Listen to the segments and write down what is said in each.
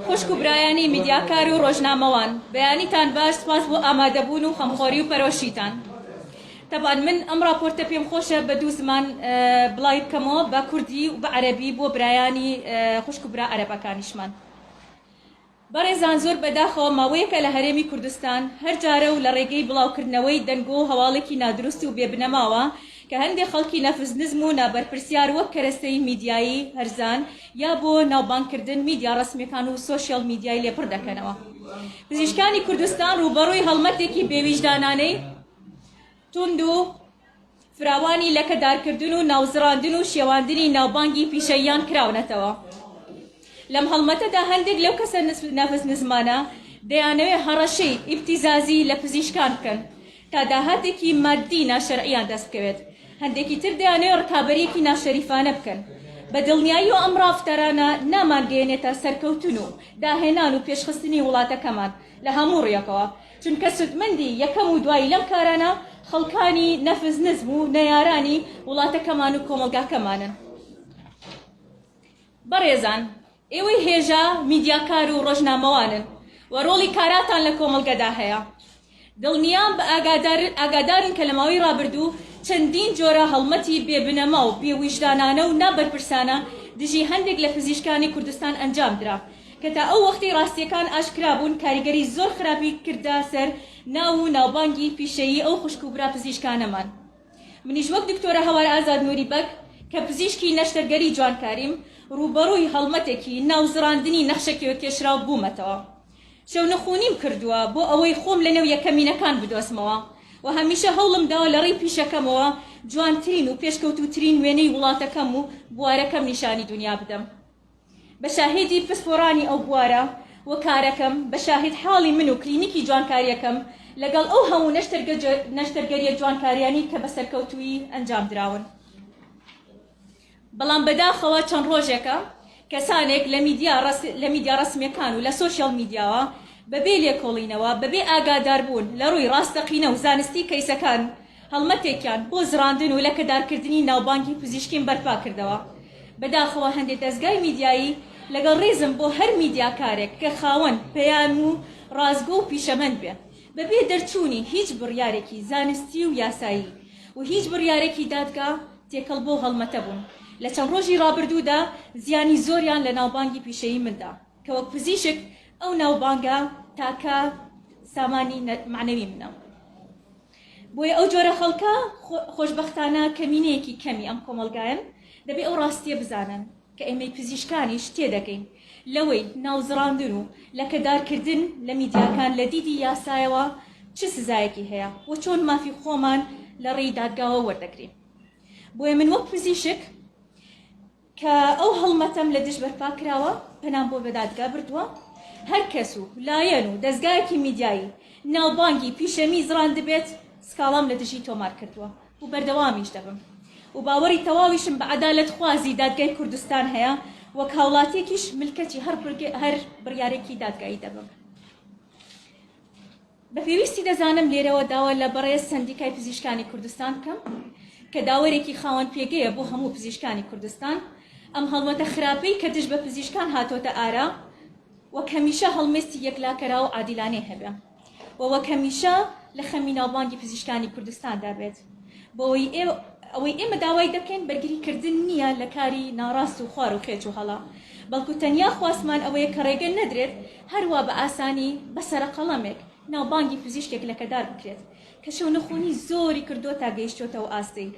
خوشک و برایانی میدیاکار و ڕۆژنامەوان بەیانیتان باش سپاس بۆ ئامادەبوون و خەمخۆری و پەرۆشیتان تەبان من ئەم ڕاپۆرتە پێم خۆشە بە دوو زمان بڵاوی بکەمەوە بە کوردی و بە عەرەبی بۆ برایانی خوشک و برا عەرەبەکانیشمان. بەڕێزان زۆر بەداخەوە ماوەیەکە لە هەرێمی کوردستان هەر جارە و لە ڕێگەی بڵاوکردنەوەی دەنگۆ و هەواڵێکی نادروست و بێ بنەماوە کە هەندێ خەڵکی نەفس نزم و نابەرپرسیار وەک کەرەستەی میدیایی هەرزان یا بۆ ناوبانگکردن میدیا ڕەسمیەکان و سۆشیال میدیای لێ پڕ دەکەنەوە پزیشکانی کوردستان ڕووبەڕووی هەڵمەتێکی بێویژدانانەی توند و فراوانی لەکەدارکردن و ناوزڕاندن و شێواندنی ناوبانگی پیشەییان کراونەتەوە. لەم هەڵمەتەدا هەندێک لەو کەسە نەفس نزمانە دەیانەوێت هەڕەشەی ئیبتیزازی لە پزیشکان بکەن تا داهاتێکی ماددی ناشەرعیان دەست بکەوێت، هەندێکی تر دەیانەوێت ڕکابەرییەکی ناشەریفانە بکەن. بە دڵنیاییەوە ئەم ڕافتارانە نامانگەیەنێتە سەرکەوتن و داهێنان و پێشخستنی وڵاتەکەمان لە هەموو ڕوویەکەوە. چونکە سودمەندی یەکەم و دوایی لەم کارانە خەڵکانی نەفس نزم و نەیارانی وڵاتەکەمان و کۆمەڵگاکەمانن. بەڕێزان ئێوەی هێژا میدیاکار و ڕۆژنامەوانن و ڕۆڵی کاراتان لە کۆمەڵگەدا هەیە. دڵنیام بە ئاگادارن کە لە ماوەی ڕابردوو چەندین جۆرە هەڵمەتی بێ بنەما و بێ ویژدانانە و نا بەرپرسانە دژی هەندێک لە پزیشکانی کوردستان ئەنجام درا کە تا ئەو وەختەی ڕاستییەکان ئاشکرا بوون کاریگەری زۆر خراپی کردە سەر ناو و ناوبانگی پیشەیی ئەو خوشک و برا پزیشکانەمان. منیش وەک دکتۆرە هەوار ئازاد نوری بەگ کە پزیشکی نەشتەرگەری جوانکاریم ڕووبەڕووی هەڵمەتێکی ناوزڕاندنی نەخشەکێوکێشراو بوومەتەوە. شەونخونیم کردووە بۆ ئەوەی خۆم لەنێو یەکەمینەکان بدۆزمەوە و هەمیشە هەوڵم داوە لە ڕێی پیشەکەمەوە جوانترین و پێشکەوتووترین وێنەی وڵاتەکەم و بوارەکەم نیشانی دونیا بدەم. بە شاهیدی پسپۆڕانی ئەو بوارە و کارەکەم، بە شاهید حاڵی من و کلینیکی جوانکارییەکەم لەگەڵ ئەو هەموو نەشتەرگەرییە جوانکارییانەی کە بە سەرکەوتوویی ئەنجام دراون. بەڵام بەداخەوە چەند ڕۆژێکە کەسانێک لە میدیا لە میدیا ڕەسمییەکان و لە سۆشیال میدیاوە بەبێ لێکۆڵینەوە، بەبێ ئاگاداربوون لە ڕووی ڕاستەقینە و زانستی کەیسەکان، هەڵمەتێکیان بۆ زڕاندن و لەکەدارکردنی ناوبانگی پزیشکیم بەرپا کردەوە. بەداخەوە هەندێ دەزگای میدیایی لەگەڵ ڕێزم بۆ هەر میدیاکارێک کە خاوەن پەیام و ڕاستگۆ و پیشەمەند بێ، بەبێ دەرچوونی هیچ بڕیارێکی زانستی و یاسایی و هیچ بڕیارێکی دادگا تێکەڵ بەو هەڵمەتە بوون، لە چەند ڕۆژی ڕابردوودا زیانی زۆریان لە ناوبانگی پیشەیی من دا کە وەک پزیشک ئەو ناوبانگە تاکە سامانی مەعنەوی منە. بۆیە ئەو جۆرە خەڵکە خۆشبەختانە کەمینەیەکی کەمی ئەم کۆمەڵگایەن، دەبێ ئەو ڕاستییە بزانن کە ئێمەی پزیشکانیش تێدەگەین لەوەی ناوزڕاندن و لەکەدارکردن لە میدیاکان لە دیدی یاسایەوە چ سزایەکی هەیە و چۆن مافی خۆمان لە ڕێی دادگاوە وەردەگرین. بۆیە من وەک پزیشک کە ئەو هەڵمەتەم لە دژ بەرپا کراوە، پەنام بۆ بە دادگا بردووە، هەر کەس و لایەن و دەزگایەکی میدیایی ناوبانگی پیشەمی زڕاندبێت، سکاڵام لە دژی تۆمار کردووە و بەردەوامیش دەبم و باوەڕی تەواویشم بە عەدالەتخوازی دادگای کوردستان هەیە، وەک هاوڵاتیەکیش ملکەچی هەر بڕیارێکی دادگایی دەبم. بە پێویستی دەزانم لێرەوە داوا لە بەڕێز سەندیکای پزیشکانی کوردستان بکەم کە داوەرێکی خاوەن پێگەیە بۆ هەموو پزیشکانی کوردستان ئەم هەڵمەتە خراپەی کە دژ بە پزیشکان هاتۆتە ئارا وەک هەمیشە هەڵمێستی یەکلاکەرا و عادیلانەی هەبێ و وەک هەمیشە لە خەمی ناوبانگی پزیشکانی کوردستاندا بێت بۆی ئەوەی ئێمە داوای دەکەین بەرگری کردن نییە لە کاری ناڕاست و خوار و خێچ و هەڵە بەڵکو تەنیا خواستمان ئەوەیە کە ڕێگە نەدرێت هەروا بە ئاسانی بە سەرەقەڵەمێک ناوبانگی پزیشکێک لەکەدار بکرێت کە شەونخونی زۆری کردووە تا گەیشتۆتە ئەو ئاستەی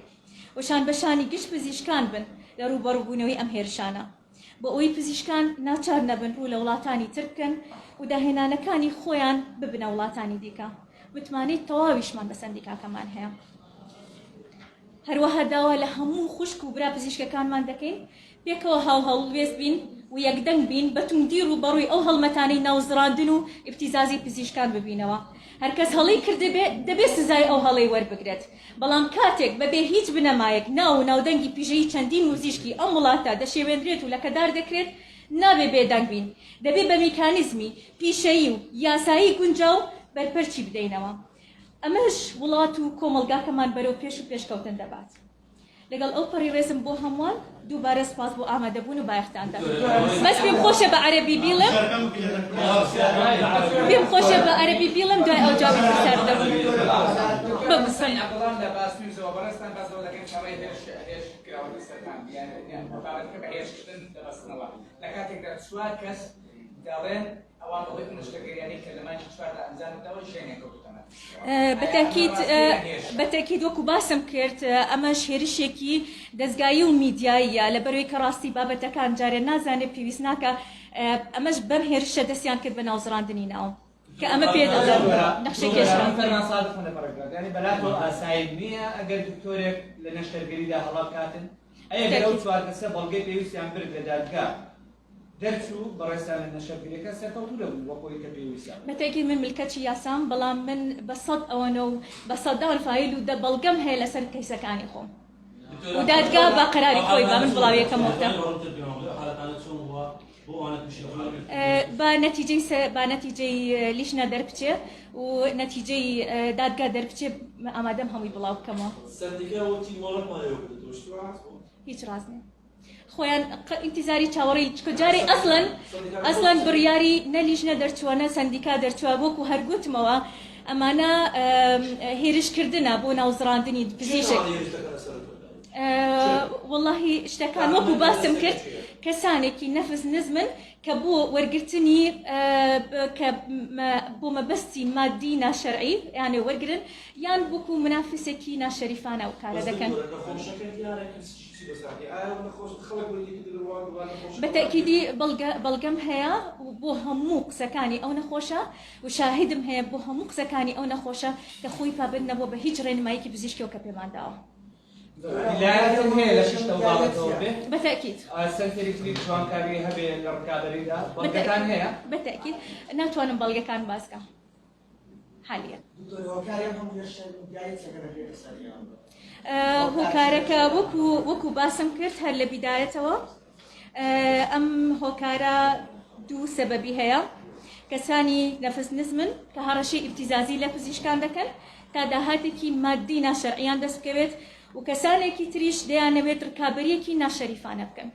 و شانبەشانی گشت پزیشکان بن لە ڕووبەڕووبوونەوەی ئەم هێرشانە بۆ ئەوەی پزیشکان ناچار نەبن ڕوو لە وڵاتانی تر بکەن و داهێنانەکانی خۆیان ببنە وڵاتانی دیکە. متمانەی تەواویشمان بە سەندیکاکەمان هەیە. هەروەها داوا لە هەموو خوشک و برا پزیشکەکانمان دەکەین پێکەوە هاوهەڵوێست بین و یەکدەنگ بین بە توندی ڕووبەڕووی ئەو هەڵمەتانەی ناوزڕاندن و ئیبتیزازی پزیشکان ببینەوە. هەرکەس هەڵەی کردبێ دەبێ سزای ئەو هەڵەی وەربگرێت. بەڵام کاتێک بەبێ هیچ بنەمایەک ناو و ناودەنگی پیشەیی چەندین وزیشکی ئەم وڵاتە دەشێوێندرێت و لەکەدار دەکرێت، نابێ بێدەنگ بین، دەبێ بە میکانیزمی پیشەیی و یاسایی گونجاو بەرپەرچی بدەینەوە. ئەمەش وڵات و کۆمەڵگاکەمان بەرەو پێش و پێشکەوتن دەبات. لەگەڵ ئەو پەڕی ڕێزم بۆ هەمووان، دووبارە سوپاس بۆ ئامادەبوون و بایەختان. بەس پێم خۆشە بە عەرەبی بیڵێم، پێم خۆشە بە عەرەبی بیڵێم دوای ئەو جوابی پرسیار بدەم. ببوورن. بەتەکید وەکو باسم کرد ئەمەش هێرشێکی دەزگایی و میدیاییە لەبەرەوەی کە ڕاستی بابەتەکان جارێ نازانێت پێویست ناکە ئەمەش بەم هێرشە دەستیان کرد بە ناوزڕاندنی ناو کە ئەمە پێ دەڵێن نەخشە کێشرا. بەلاتەوە ئاسایی نییە ئەگەر دکتۆرێک لە نەشتەرگەریدا هەڵە بکاتن ئەگەر ئەو چوار کەسە بەڵگەی پێویستیان برد لە دادگا دەرچوو، بەڕێزتان لە نەشتەرگەریەکە سەرکەوتوو نەبوون وەک ئەوەی کە پێویستە. بەتەئکید من ملکەچی یاسام، بەڵام من بە سەد ئەوەنە و بە سەدان فایل و دە بەڵگەم هەیە لەسەر کەیسەکانی خۆم و دادگا بە قەراری خۆی با من بڵاویەکەمەوە بکەم. با نەتیجەی با نەتیجەی لیژنە دەربچێ و نەتیجەی دادگا دەربچێ ئامادەم هەمووی بڵاو بکەمەوە. هیچ ڕاست نییە. خۆیان ئینتیزاری چاوەڕێی چکە جارێ ئەسڵەن ئەسڵەن بڕیاری نە لیژنە دەرچووە نە سەندیکا دەرچووە وەکو هەر گوتمەوە ئەمانە هێرشکردنە بۆ ناوزڕاندنی پزیشک وەڵاهی شتەکان وەکو باسم کرد کەسانێکی نەفس نزمن کە بۆ وەرگرتنی کە بۆ مەبەستی مادی ناشەرعی یانێ وەرگرن یان وەکو منافسێکی ناشەریفانە ئەو کارە دەکەن. بە تەئکیدی بەڵگە بەڵگەم هەیە بۆ هەموو قسەکانی ئەو نەخۆشە و شاهیدم هەیە بۆ هەموو قسەکانی ئەو نەخۆشە کە خۆی پابەند نەبووە بە هیچ ڕێنماییەکی پزیشکیەوە کە پێمان داوە. لایەنتان هەیە لە شتەوە بابەتەوە بێ؟ بە تەئکید. سەنتەری تری جوانکاری هەبێ لە ڕکابەریدا؟ بەڵگەتان هەیە؟ بە تەئکید ناتوانم بەڵگەکان باس کەم. حالیە. دکتۆر هۆکاری ئەم هەموو هێرشە میدیاییە چیە کە دەکرێتە سەر ئێوە؟ هۆکارەکە وەکو وەکو باسم کرد هەر لە بیدایەتەوە ئەم هۆکارە دوو سەبەبی هەیە کەسانی نەفس نزمن کە هەڕەشەی ئیبتیزازی لە پزیشکان دەکەن تا داهاتێکی مادی ناشەرعیان دەست بکەوێت و کەسانێکی تریش دەیانەوێت ڕکابەریەکی ناشەریفانە بکەن.